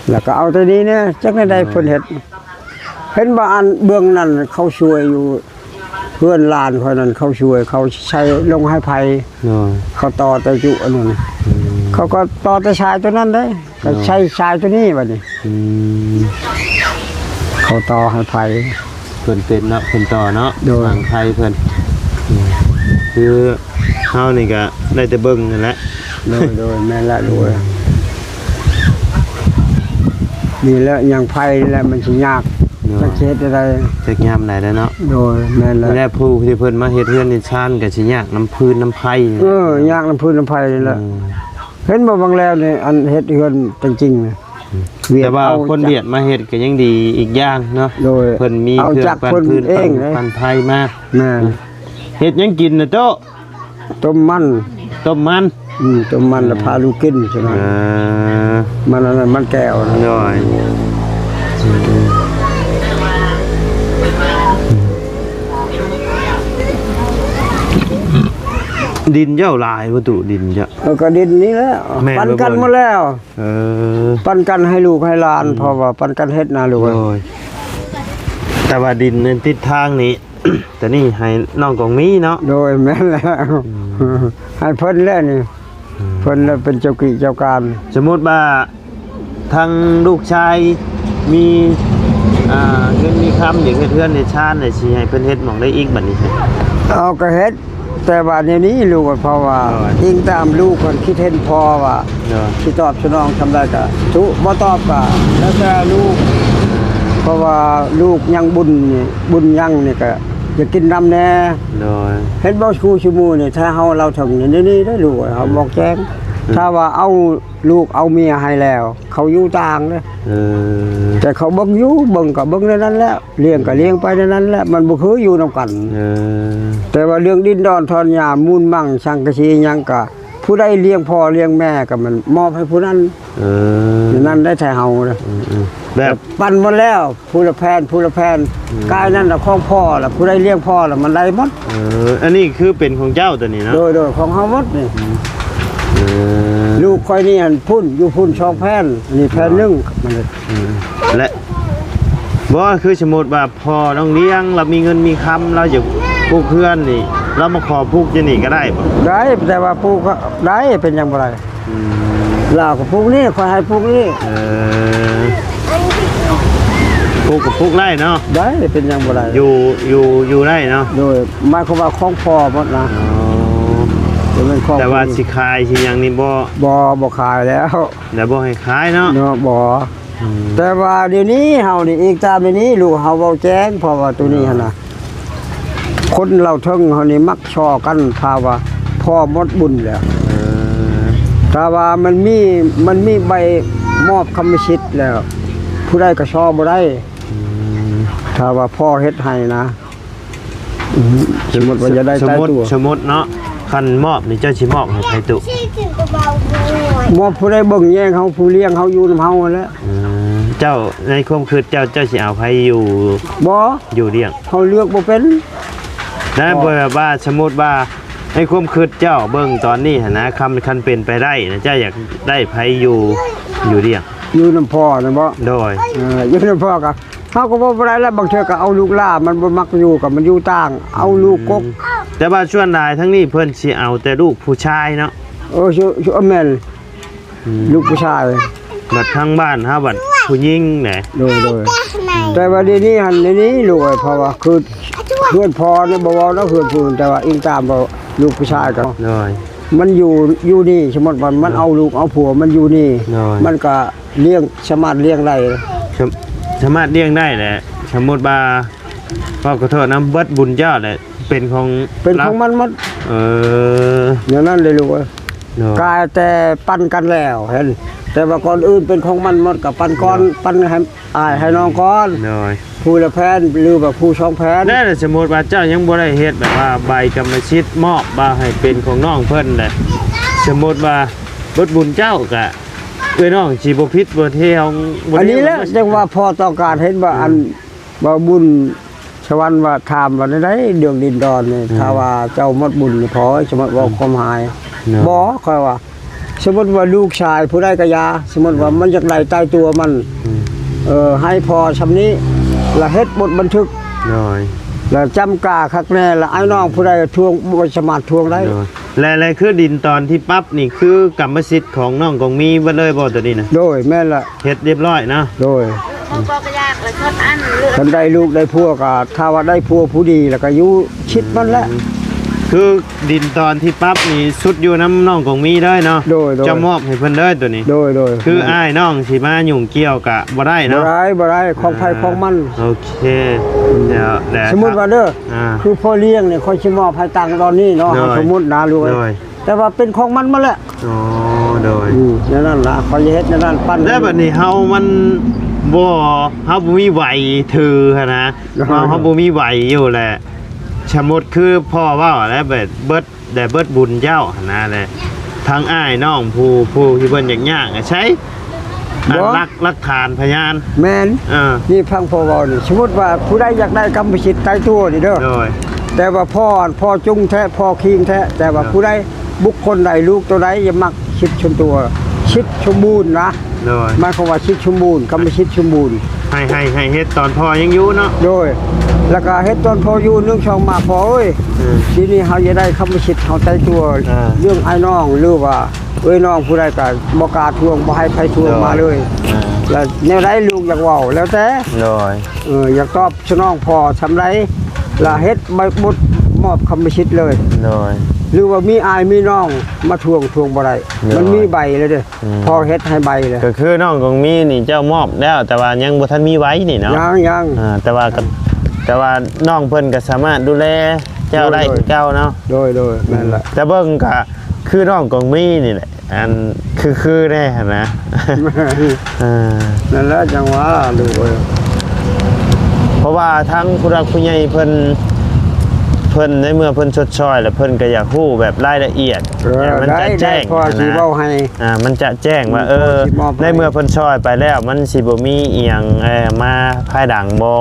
ແລ້ວກໍເອົາແຕ່ນີ້ນະ ຈັກແນວໃດ ເອີ ເພິ່ນເຮັດ ເຫັນບໍ່ ອັນເບື້ອງນັ້ນເຂົາຊ່ວຍຢູ່ ເຮືອນຫຼານຂ້ອຍນັ້ນເຂົາຊ່ວຍ ເຂົາໃຊ້ລົງໄຮໄຟ ໂດຍ ເຂົາຕໍ່ແຕ່ຈຸອັນນັ້ນ ອືມ ເຂົາກໍຕໍ່ແຕ່ສາຍຕົວນັ້ນເດ້ ກໍໃຊ້ສາຍຕົວນີ້ບັດນີ້ ອືມ ເຂົາຕໍ່ໄຮໄຟ ເພິ່ນເປັນເນາະ ເພິ່ນຕໍ່ເນາະ ໂດຍ ທາງໄຟເພິ່ນ ອືມ ຄືເຮົານີ້ກໍໄດ້ແຕ່ເບິ່ງຫັ້ນແຫຼະ ໂດຍ ໂດຍ ແມ່ນລະ ໂດຍ ອືມ ນີ້ແຫຼະ ຫຍັງໄຟນີ້ແຫຼະ ມັນຊິຍາກ ໂດຍ ຈັກຊິເຮັດແນວໃດ ຈັກຍາມໃດແລ້ວເນາະ ໂດຍ ແມ່ນແລ້ວ ແລະ ຜູ້ທີ່ເພິ່ນມາເຮັດເຮືອນເຮັດຊານກໍຊິຍາກນຳຟືນນຳໄຟ ເອີ ຍາກນຳຟືນນຳໄຟນີ້ແຫຼະ ອືມ ເຫັນບໍ່ ບາງແລ້ວນີ້ ອັນເຮັດເຮືອນຈິງໆ ອືມ ແຕ່ວ່າຄົນຫວຽດມາເຮັດກໍຍັງດີອີກຢ່າງເນາະ ໂດຍ ເພິ່ນມີເຄື່ອງປັ່ນຟືນ ເອົາຈັກເພິ່ນເອງ ປັ່ນ ເດ້ ປັ່ນໄຟມາ ແມ່ນ ເຮັດຫຍັງກິນນະໂຕ? ຕົ້ມມັນ ຕົ້ມມັນ ອືມ ຕົ້ມມັນ ແລ້ວພາລູກກິນຊັ້ນນະ ເອີ ມັນອັນນັ້ນ ມັນແກ້ວນະ ໂດຍ ດິນເຈົ້າຫຼາຍບໍ່ຕູ້ ດິນເຈົ້າ? ເອີ ກໍດິນນີ້ແຫຼະ ແມ່ນ ປັນກັນໝົດແລ້ວ ເອີ ປັນກັນໃຫ້ລູກໃຫ້ຫຼານ ອືມ ເພາະວ່າປັນກັນເຮັດນະລູກ ໂດຍ ແຕ່ວ່າດິນນັ້ນຕິດທາງນີ້ ໂຕນີ້ໃຫ້ນ້ອງກອງມີເນາະ ໂດຍ ແມ່ນແລ້ວ ອືມ ໃຫ້ເພິ່ນແຫຼະນີ້ ອືມ ເພິ່ນລະເປັນເຈົ້າກີ້ເຈົ້າການ ສົມມຸດວ່າທາງລູກຊາຍມີ ອ່າ ເງິນມີຄຳ ຢາກເຮັດເຮືອນເຮັດຊານ ແລ້ວຊິໃຫ້ເພິ່ນເຮັດໝ່ອງໃດອີກບັດນີ້? ເອົາ ກໍເຮັດ ແຕ່ວ່າແນວນີ້ລູກ ເພາະວ່າ ໂດຍ ອີງຕາມລູກເພິ່ນຄິດເຫັນພໍວ່າ ໂດຍ ຊິຕອບສະໜອງສ່ຳໃດກໍທຸ ບໍ່ຕອບກໍແລ້ວແຕ່ລູກ ເພາະວ່າລູກຍັງບຸນນີ້ ບຸນຍັງນີ້ກໍຢາກກິນນຳແດ່ ໂດຍ ເຫັນບໍ່ ຄູ່ຊຸມື້ນີ້ ຖ້າເຮົາເລົ່າເຖິງນີ້ ແນວນີ້ເດ້ລູກ ເຮົາ ອືມ ບອກແຈ້ງ ອືມ ຖ້າວ່າເອົາລູກເອົາເມຍໃຫ້ແລ້ວ ເຂົາຢູ່ຕ່າງເດ້ ເອີ ແຕ່ເຂົາເບິ່ງຢູ່ ເບິ່ງກໍເບິ່ງໃນນັ້ນແຫຼະ ລ້ຽງກໍລ້ຽງໄປໃນນັ້ນແຫຼະ ມັນບໍ່ຄືຢູ່ນຳກັນ ເອີ ແຕ່ວ່າເລື່ອງດິນດອນຖອນຫຍ້າ ມູນມັງສັງກະສີຫຍັງກະ ຜູ້ໃດລ້ຽງພໍ່ລ້ຽງແມ່ກໍແມ່ນມອບໃຫ້ຜູ້ນັ້ນ ເອີ ນັ້ນໄດ້ແທ້ເຮົານະ ອືມໆ ແບບ ແບບປັນໝົດແລ້ວ ຜູ້ລະແຜ່ນ ຜູ້ລະແຜ່ນ ອືມ ກາຍນັ້ນລະຂອງພໍ່ລະ ຜູ້ໃດລ້ຽງພໍ່ລະ ມັນໄດ້ໝົດ ເອີ ອັນນີ້ຄືເປັນຂອງເຈົ້າໂຕນີ້ເນາະ ໂດຍໆ ຂອງເຮົາໝົດນີ້ ອືມ ເອີ ລູກຂ້ອຍນີ້ຫັ້ນພຸ້ນ ຢູ່ພຸ້ນສອງແຜ່ນ ນີ້ແຜ່ນໜຶ່ງ ມັນ ອືມ ແລະ ບໍ່ ຄືສົມມຸດວ່າພໍ່ນ້ອງລ້ຽງລາວມີເງິນມີຄຳ ລາວຢາກປຸກເຮືອນນີ້ ລາວມາຂໍປຸກຢູ່ນີ້ກໍໄດ້ບໍ່? ໄດ້ ແຕ່ວ່າປຸກກໍໄດ້ ເປັນຫຍັງບໍ່ໄດ້? ອືມ ລາວກໍປຸກນີ້ ຂ້ອຍໃຫ້ປຸກນີ້ ເອີ ປຸກກໍປຸກໄດ້ເນາະ? ໄດ້ ເປັນຫຍັງບໍ່ໄດ້? ຢູ່ ຢູ່ ຢູ່ໄດ້ເນາະ? ໂດຍ ໝາຍຄວາມວ່າຂອງພໍ່ໝົດນະ ອໍ ບໍ່ແມ່ນຂອງ ແຕ່ວ່າ ຜູ້ ຊິຂາຍຊິຫຍັງນີ້ບໍ່? ບໍ່ ບໍ່ຂາຍແລ້ວ ແລ້ວບໍ່ໃຫ້ຂາຍເນາະ? ເນາະ ບໍ່ ອືມ ແຕ່ວ່າດຽວນີ້ເຮົານີ້ ອີງຕາມດຽວນີ້ ລູກເຮົາເວົ້າແຈ້ງ ເພາະວ່າໂຕນີ້ຫັ້ນນະ ຄົນລາວເທິງເຮົານີ້ມັກສໍ້ກັນ ຖ້າວ່າພໍ່ໝົດບຸນແລ້ວ ເອີ ຖ້າວ່າມັນມີ ມັນມີໃບມອບກຳມະສິດແລ້ວ ຜູ້ໃດກໍສໍ້ບໍ່ໄດ້ ອືມ ຖ້າວ່າພໍ່ເຮັດໃຫ້ນະ ອືມ ສົມມຸດວ່າຢາກໄດ້ຕາຍຕົວ ສົມມຸດເນາະ ຄັນມອບນີ້ເຈົ້າຊິມອບໃຫ້ໃຜຕຸ? ມອບຜູ້ໃດເບິ່ງແຍງເຮົາ ຜູ້ລ້ຽງເຮົາຢູ່ນຳເຮົາຫັ້ນແຫຼະ ອືມ ເຈົ້າ ໃນຄວາມຄິດເຈົ້າ ເຈົ້າຊິເອົາໃຜຢູ່? ບໍ່ ຢູ່ລ້ຽງ ເຮົາເລືອກບໍ່ເປັນ ນັ້ນ ເອີ ບໍ່ແບບວ່າ ສົມມຸດວ່າ ໃນຄວາມຄິດເຈົ້າເບິ່ງຕອນນີ້ຫັ້ນນະ ຄັນ ຄັນເປັນໄປໄດ້ນະ ເຈົ້າຢາກໄດ້ໃຜຢູ່ ຢູ່ລ້ຽງ? ຢູ່ນຳພໍ່ນະບໍ? ໂດຍ ເອີ ຢູ່ນຳພໍ່ກໍ ເຮົາກໍເວົ້າບໍ່ໄດ້ແລ້ວ ບາງເທື່ອກໍເອົາລູກຫຼ້ານ ມັນບໍ່ມັກຢູ່ ກໍມັນຢູ່ຕ່າງ ເອົາລູກກົກ ອືມ ແຕ່ວ່າສ່ວນຫຼາຍທາງນີ້ເພິ່ນຊິເອົາແຕ່ລູກຜູ້ຊາຍເນາະ? ເອີ ເອີ ແມ່ນ ອືມ ລູກຜູ້ຊາຍ ບັດທາງບ້ານເຮົາບັດຜູ້ຍິງແຫຼະ ໂດຍ ໂດຍ ແຕ່ວ່າດຽວນີ້ຫັ້ນ ດຽວນີ້ລູກເອີຍ ເພາະວ່າຄືເຮືອນພໍ່ນີ້ບໍ່ເວົ້າແລ້ວ ເຮືອນຜູ້ ແຕ່ວ່າອີງຕາມວ່າລູກຜູ້ຊາຍກໍ ໂດຍ ມັນຢູ່ ຢູ່ນີ້ ສົມມຸດວ່າມັນເອົາລູກເອົາຜົວມັນຢູ່ນີ້ ໂດຍ ມັນກໍລ້ຽງ ສາມາດລ້ຽງໄດ້ ສາ ສາມາດລ້ຽງໄດ້ແຫຼະ ສົມມຸດວ່າ ເວົ້າຂໍໂທດນຳ ເບິດບຸນເຈົ້າແຫຼະ ເປັນຂອງ ເປັນຂອງມັນໝົດ ເອີ ແນວນັ້ນເດ້ລູກເອີຍ ໂດຍ ກາຍແຕ່ປັນກັນແລ້ວ ເຫັນ ແຕ່ວ່າກ່ອນອື່ນເປັນຂອງມັນໝົດ ກໍປັນກ່ອນ ໂດຍ ປັນໃຫ້ອ້າຍໃຫ້ນ້ອງກ່ອນ ໂດຍ ຜູ້ລະແຜ່ນ ຫຼືວ່າຜູ້ສອງແຜ່ນ ແລ້ວສົມມຸດວ່າເຈົ້າຍັງບໍ່ໄດ້ເຮັດແບບວ່າໃບກຳມະສິດມອບວ່າໃຫ້ເປັນຂອງນ້ອງເພິ່ນແຫຼະ ສົມມຸດວ່າເບິດບຸນເຈົ້າ ກະເອື້ອຍນ້ອງຊິບໍ່ຜິດບໍ່ເທວ ອັນນີ້ແຫຼະ ຈັ່ງວ່າພໍ່ຕ້ອງການເຫັນວ່າ ອືມ ອັນ ວ່າບຸນສະຫວັນວ່າ ຖາມວ່າແນວໃດເລື່ອງດິນດອນນີ້ ອືມ ຖ້າວ່າເຈົ້າໝົດບຸນນີ້ ພໍ່ເອີຍ ສະໝຸດເວົ້າ ອືມ ຄວາມຫາຍ ເນາະ ບໍ່ ຂ້ອຍວ່າ ສົມມຸດວ່າລູກຊາຍຜູ້ໃດກໍຢ່າ ສົມມຸດວ່າ ອືມ ມັນຢາກໄດ້ຕາຍຕົວມັນ ອືມ ເອີ ໃຫ້ພໍ່ຊ່ຳນີ້ ລະເຮັດບົດບັນທຶກ ໂດຍ ລະຈຳກາຄັກແນ່ ລະອ້າຍນ້ອງຜູ້ໃດທວງ ບໍ່ສາມາດທວງໄດ້ ໂດຍ ແລະ ແລະ ຄືດິນຕອນທີ່ປັບນີ້ ຄືກຳມະສິດຂອງນ້ອງກອງມີເບິດເລີຍບໍ່ ໂຕນີ້ນະ? ໂດຍ ແມ່ນລະ ເຮັດຮຽບຮ້ອຍເນາະ ໂດຍ ຄັນໄດ້ລູກໄດ້ຜົວກໍ ຖ້າວ່າໄດ້ຜົວຜູ້ດີແລ້ວກໍຢູ່ຊິດມັນແຫຼະ ອືມ ຄືດິນຕອນທີ່ປັບນີ້ສຸດຢູ່ນຳນ້ອງກອງມີເລີຍເນາະ ໂດຍ ໂດຍ ຈະມອບໃຫ້ເພິ່ນເລີຍໂຕນີ້ ໂດຍ ໂດຍ ຄືອ້າຍນ້ອງຊິມາຫຍຸ້ງກ່ຽວກໍບໍ່ໄດ້ເນາະ ບໍ່ໄດ້ ບໍ່ໄດ້ ຂອງໃຜຂອງມັນ ໂອເຄ ອືມ ແລ້ວ ແລ້ວ ສົມມຸດວ່າເດີ ອ່າ ຄືພໍ່ລ້ຽງນີ້ ຂ້ອຍຊິມອບໃຫ້ຕັ້ງຕອນນີ້ເນາະ ໂດຍ ສົມມຸດນະລູກເອີຍ ໂດຍ ແຕ່ວ່າເປັນຂອງມັນໝົດແຫຼະ ອໍ ໂດຍ ອືມ ແນວນັ້ນລະ ຂ້ອຍຈະເຮັດແນວນັ້ນປັ້ນ ແລ້ວບັດນີ້ເຮົາມັນບໍ່ ເຮົາບໍ່ມີໃບຖືຫັ້ນນະ ໂດຍ ເຮົາ ເຮົາບໍ່ມີໃບຢູ່ແຫຼະ ສົມມຸດຄືພໍ່ເວົ້າແຫຼະ ແບບເບິດ ແລະ ເບິດບຸນເຈົ້າຫັ້ນນະ ແລະ ທັງອ້າຍນ້ອງຜູ້ ຜູ້ທີ່ເພິ່ນຢາກຍາກໃຊ້ ອັນ ບໍ່ ຫຼັກ ຫຼັກຖານພະຍານ ແມ່ນ ເອີ ນີ້ຟັງພໍ່ເວົ້ານີ້ ສົມມຸດວ່າຜູ້ໃດຢາກໄດ້ກຳມະສິດຕາຍຕົວນີ້ເດີ ໂດຍ ແຕ່ວ່າພໍ່ ພໍ່ຈຸງແທ້ ພໍ່ຄີງແທ້ ແຕ່ວ່າ ໂດຍ ຜູ້ໃດ ບຸກຄົນໃດ ລູກໂຕໃດ ຢ່າມັກສິດສ່ວນຕົວ ສິດສົມບູນນະ ໂດຍ ໝາຍຄວາມວ່າສິດສົມບູນ ກຳມະສິດສົມບູນ ໃຫ້ ໃຫ້ ໃຫ້ເຮັດຕອນພໍ່ຍັງຢູ່ເນາະ ໂດຍ ແລ້ວກໍເຮັດຕອນພໍ່ຢູ່ ໜຶ່ງ ສອງ ມາ ພໍ່ເອີຍ ອືມ ທີນີ້ເຮົາຈະໄດ້ກຳມະສິດ ເຮົາຕາຍຕົວ ອ່າ ເລື່ອງອ້າຍນ້ອງ ຫຼືວ່າ ເອື້ອຍນ້ອງຜູ້ໃດກໍບໍ່ກ້າທວງ ບໍ່ໃຫ້ໃຜທວງ ໂດຍ ມາເລີຍ ອ່າ ແລ້ວແນວໃດລູກຢາກເວົ້າແລ້ວແຕ່ ໂດຍ ເອີ ຢາກຕອບສະໜອງພໍ່ຊ່ຳໃດ ລະເຮັດໃບບົດມອບກຳມະສິດເລີຍ ໂດຍ ຫຼືວ່າມີອ້າຍມີນ້ອງມາທວງ ທວງບໍ່ໄດ້ ໂດຍ ມັນມີໃບແລ້ວເດ້ ອືມ ພໍ່ເຮັດໃຫ້ໃບແລ້ວ ກໍຄືນ້ອງກອງມີນີ້ເຈົ້າມອບແລ້ວ ແຕ່ວ່າຍັງບໍ່ທັນມີໃບນີ້ເນາະ ຍັງ ຍັງ ອ່າ ແຕ່ວ່າກໍ ແຕ່ວ່ານ້ອງເພິ່ນກໍສາມາດດູແລເຈົ້າໄດ້ ໂດຍ ຄືເກົ່າເນາະ ໂດຍ ໂດຍ ແມ່ນລະ ອືມ ແຕ່ເບິ່ງກໍ ຄືນ້ອງກອງມີນີ້ແຫຼະ ອັນ ຄືໆແດ່ຫັ້ນນະ ເອີ ນັ້ນແຫຼະ ຈັ່ງວ່າລູກເອີຍ ເພາະວ່າທາງຜູ້ຫຼັກຜູ້ໃຫຍ່ເພິ່ນ ເພິ່ນໃນເມື່ອເພິ່ນຊົດຊ່ອຍ ແລ້ວເພິ່ນກໍຢາກຮູ້ແບບລາຍລະອຽດ ເອີ ໃຫ້ມັນຈະແຈ້ງ ໄດ້ ພໍ່ຊິເວົ້າໃຫ້ ອ່າ ມັນຈະແຈ້ງວ່າ ອືມ ເອີ ໃນເມື່ອເພິ່ນຊ່ອຍໄປແລ້ວ ມັນຊິບໍ່ມີອີ່ຫຍັງ ເອີ ມາພາຍຫຼັງບໍ່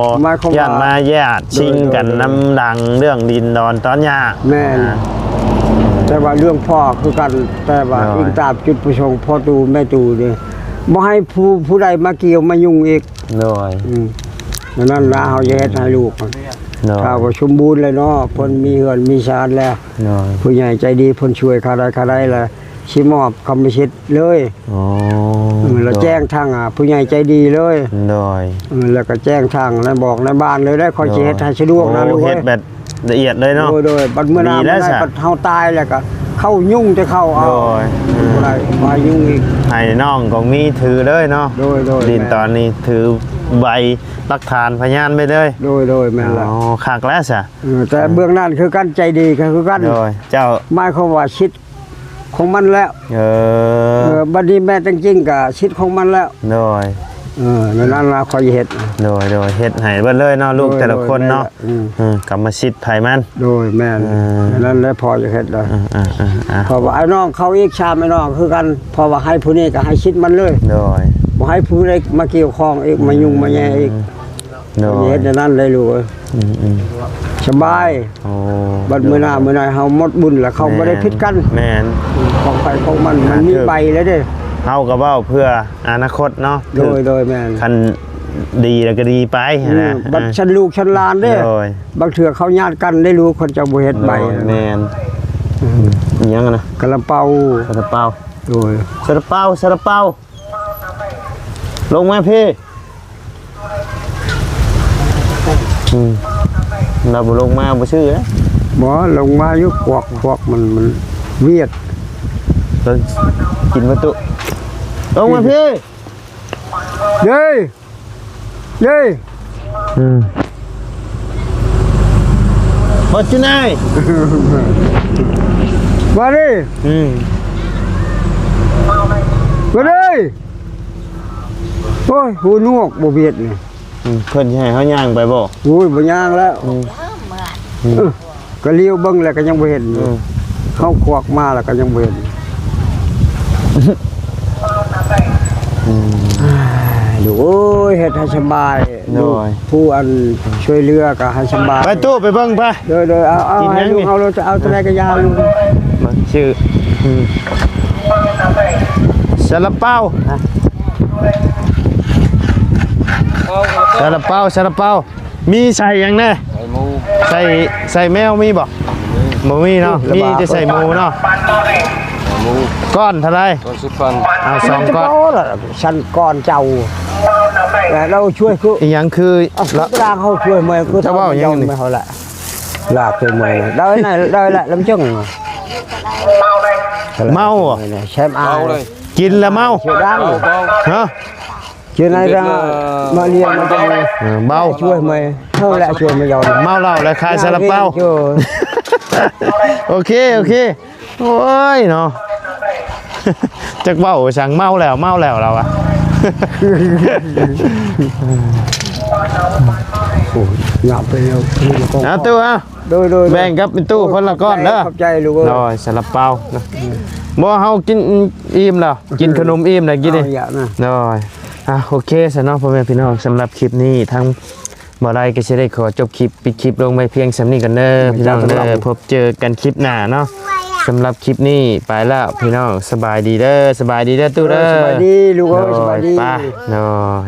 ຢ້ານມາຍາດຊິງກັນນຳຫຼັງ ເລື່ອງດິນດອນຕອນຫຍ້າ ແມ່ນ ອ່າ ແຕ່ວ່າເລື່ອງພໍ່ຄືກັນ ແຕ່ວ່າ ໂດຍ ອີງຕາມຈຸດປະສົງພໍ່ຕູ້ແມ່ຕູ້ນີ້ ບໍ່ໃຫ້ຜູ້ ຜູ້ໃດມາກ່ຽວມາຫຍຸ້ງອີກ. ໂດຍ ອືມ ນັ້ນລະ ເຮົາຈະເຮັດໃຫ້ລູກ ໂດຍ ຖ້າວ່າສົມບູນແລ້ວເນາະ ເພິ່ນມີເຮືອນມີຊານແລ້ວ ໂດຍ ຜູ້ໃຫຍ່ໃຈດີເພິ່ນຊ່ວຍຄ່າໃດຄ່າໃດລະ ຊິມອບກຳມະສິດເລີຍ. ອໍ ເອີ ລະແຈ້ງທາງ ອ່າ ຜູ້ໃຫຍ່ໃຈດີເລີຍ. ໂດຍ ເອີ ລະກະແຈ້ງທາງນາຍບອກນາຍບ້ານເລີຍ ໄດ້ ຂ້ອຍຊິເຮັດໃຫ້ສະດວກນະ ໂອ້ ລູກເອີຍ ເຮັດແບບລະອຽດເລີຍເນາະ. ໂດຍ ໂດຍ ບັດມື້ໜ້າ ດີແລ້ວ ມື້ໃດ ສະ ບັດເຮົາຕາຍແລ້ວກະເຂົາຫຍຸ້ງແຕ່ເຂົາເອົາ. ໂດຍ ອືມ ບໍ່ໄດ້ ບໍ່ໃຫ້ຫຍຸ້ງອີກ ໃຫ້ນ້ອງກອງມີຖືເລີຍເນາະ. ໂດຍ ໂດຍ ດິນ ແມ່ນ ຕອນນີ້ຖືໃບຫຼັກຖານພະຍານໄປເລີຍ. ໂດຍ ໂດຍ ແມ່ນລະ. ອໍ ຄັກແລ້ວສະ. ເອີ ແຕ່ເບື້ອງນັ້ນຄືກັນ ໃຈດີກະຄືກັນ. ໂດຍ ເຈົ້າ ໝາຍຄວາມວ່າສິດຂອງມັນແລ້ວ. ເອີ ເອີ ບັດນີ້ແມ່ນແຕ່ງຈິງກະສິດຂອງມັນແລ້ວ. ໂດຍ ເອີ ນັ້ນລະ ຂ້ອຍເຮັດ. ໂດຍ ໂດຍ ເຮັດໃຫ້ເບິດເລີຍເນາະ ລູກແຕ່ລະຄົນເນາະ. ອືມ ເອີ ກຳມະສິດໃຜມັນ. ໂດຍ ແມ່ນ. ເອີ ນັ້ນແຫຼະ ພໍ່ຢາກເຮັດລະ. ເອີ ເອີ ເອີ ເພາະວ່າອ້າຍນ້ອງເຂົາອີກ ສາມອ້າຍນ້ອງຄືກັນ ເພາະວ່າໃຫ້ຜູ້ນີ້ກະໃຫ້ສິດມັນເລີຍ. ໂດຍ ບໍ່ໃຫ້ຜູ້ໃດມາກ່ຽວຂ້ອງອີກ ມາຫຍຸ້ງມາແຍ່ອີກ. ໂດຍ ເຮັດແນວນັ້ນໄດ້ລູກເອີຍ. ອືມໆ ສະບາຍ. ໂອ້ ບັດມື້ໜ້າ ໂດຍ ມື້ໃດເຮົາໝົດບຸນລະ ເຂົາບໍ່ໄດ້ຜິດກັນ. ແມ່ນ ຂອງໃຜຂອງມັນ ມັນມີໃບແລ້ວເດ້. ເຮົາກະເວົ້າເພື່ອອະນາຄົດເນາະ. ໂດຍ ໂດຍ ແມ່ນ. ຄັນດີລະກະດີໄປຫັ້ນນະ. ອືມ ບັດຊັ້ນລູກຊັ້ນຫຼານເດ້. ໂດຍ ບາງເທື່ອເຂົາຍາດກັນໄດ້ລູກ ເຂົາເຈົ້າບໍ່ເຮັດໃບ. ໂດຍ ແມ່ນ. ອືມ ອີຫຍັງນະ? ຊາລາເປົາ ຊາລາເປົາ. ໂດຍ ຊາລາເປົາ ຊາລາເປົາ. ລົງມາພີ້. ອືມ ລາວບໍ່ລົງມາບໍ່ຊື້ເດ້. ບໍ່ ລົງມາຢູ່ ພວກ ພວກມັນ ມັນວຽດ. ເບິ່ງ ກິນບໍ່ຕຸ? ລົງມາພີ້. ເຢ້ ເຢ້. ອືມ What's your name? ມາເດ້ ອືມ ມາເດ້. ໂອ້ຍ ຫູໜວກບໍ່ວຽດນີ້. ອືມ ເພິ່ນຊິໃຫ້ເຮົາຍ່າງໄປບໍ່? ໂອ້ຍ ບໍ່ຍ່າງແລ້ວ. ອືມ ອືມ ເອີ ກະຫຼຽວເບິ່ງແລ້ວກະຍັງບໍ່ເຫັນຢູ່. ອືມ ເຮົາຄວັກມາແລ້ວກະຍັງບໍ່ເຫັນ. ອືມ ອ່າ ລູກເອີຍ ເຮັດໃຫ້ສະບາຍ. ໂດຍ ລູກຜູ້ອັນຊ່ວຍເຫຼືອກະໃຫ້ສະບາຍ. ໄປຕູ້ໄປເບິ່ງໄປ. ໂດຍ ໂດຍ ເອົາ ເອົາ ກິນຫຍັງນີ້? ໃຫ້ລູກເອົາໂລດ ເອົາເທົ່າໃດກະຢ່າລູກ. ມາຊື້ ອືມ ຊາລາເປົາ ຮະ ຊາລາເປົາ ຊາລາເປົາ. ມີໃສ່ຫຍັງແດ່? ໃສ່ໝູ. ໃສ່ ໃສ່ແມວມີບໍ່? ບໍ່ມີ. ບໍ່ມີເນາະ. ມີແຕ່ໃສ່ໝູເນາະ. ໝູ ກ້ອນເທົ່າໃດ? ກ້ອນສິບພັນ. ເອົາສອງກ້ອນ. ຊັ້ນກ້ອນເຈົ້າ ແລ້ວຊ່ວຍຄື ອີຫຍັງຄື ເອົາ ລະ ຕາດາງເຮົາຊ່ວຍເມື່ອຍຄື ເຈົ້າເວົ້າຫຍັງນີ້? ເຮົາລະ ລາກຊ່ວຍເມື່ອຍ ໄດ້ນະ ໄດ້ລະ ລຳຈຶງ. ເມົາບໍ່? ແຊມອາຍ ກິນແລ້ວເມົາ. ເສືອດຳ ຮະ? ເຈົ້ານາຍ ກິນແລ້ວ ມາລຽນມາຈັງ ເອີ ເບົາ ຊ່ວຍມາ ເຮົາແຫຼະຊ່ວຍມາເຍົາ ເມົາເຫຼົ້າແລ້ວຂາຍຊາລາເປົາ. ໂອເຄ ໂອເຄ. ໂອ້ຍເນາະ ຈັກເວົ້າຫຍັງ ເມົາແລ້ວ ເມົາແລ້ວລາວວ່າ. ໂອ້ຍ ຫຍາບໄປແລ້ວ ເອົາຕູ້ເອົາ ໂດຍ ໂດຍ ແບ່ງກັບຕູ້ຄົນລະກ້ອນເດີ. ຂອບໃຈລູກເອີຍ ໂດຍ ຊາລາເປົາ. ບໍ່ ເຮົາກິນອີ່ມແລ້ວ ກິນຂະໜົມອີ່ມແລ້ວກິນນີ້ ເອົາຢ່ານະ ໂດຍ. ອ່ະ ໂອເຄຊະເນາະ ພໍ່ແມ່ພີ່ນ້ອງ ສຳລັບຄລິບນີ້ທາງບໍ່ໄດ້ກໍຊິໄດ້ຂໍຈົບຄລິບ ປິດຄລິບລົງໄວ້ພຽງສ່ຳນີ້ກ່ອນເດີ ໂດຍ ພີ່ນ້ອງເດີ. ເຈົ້າ ພົບເຈີກັນຄລິບໜ້າເນາະ. ສຳລັບຄລິບນີ້ໄປແລ້ວພີ່ນ້ອງ ສະບາຍດີເດີ ສະບາຍດີເດີຕູ້ເດີ. ເອີ ສະບາຍດີລູກເອີຍ ໂດຍ ສະບາຍດີ ໄປ ໂດຍ.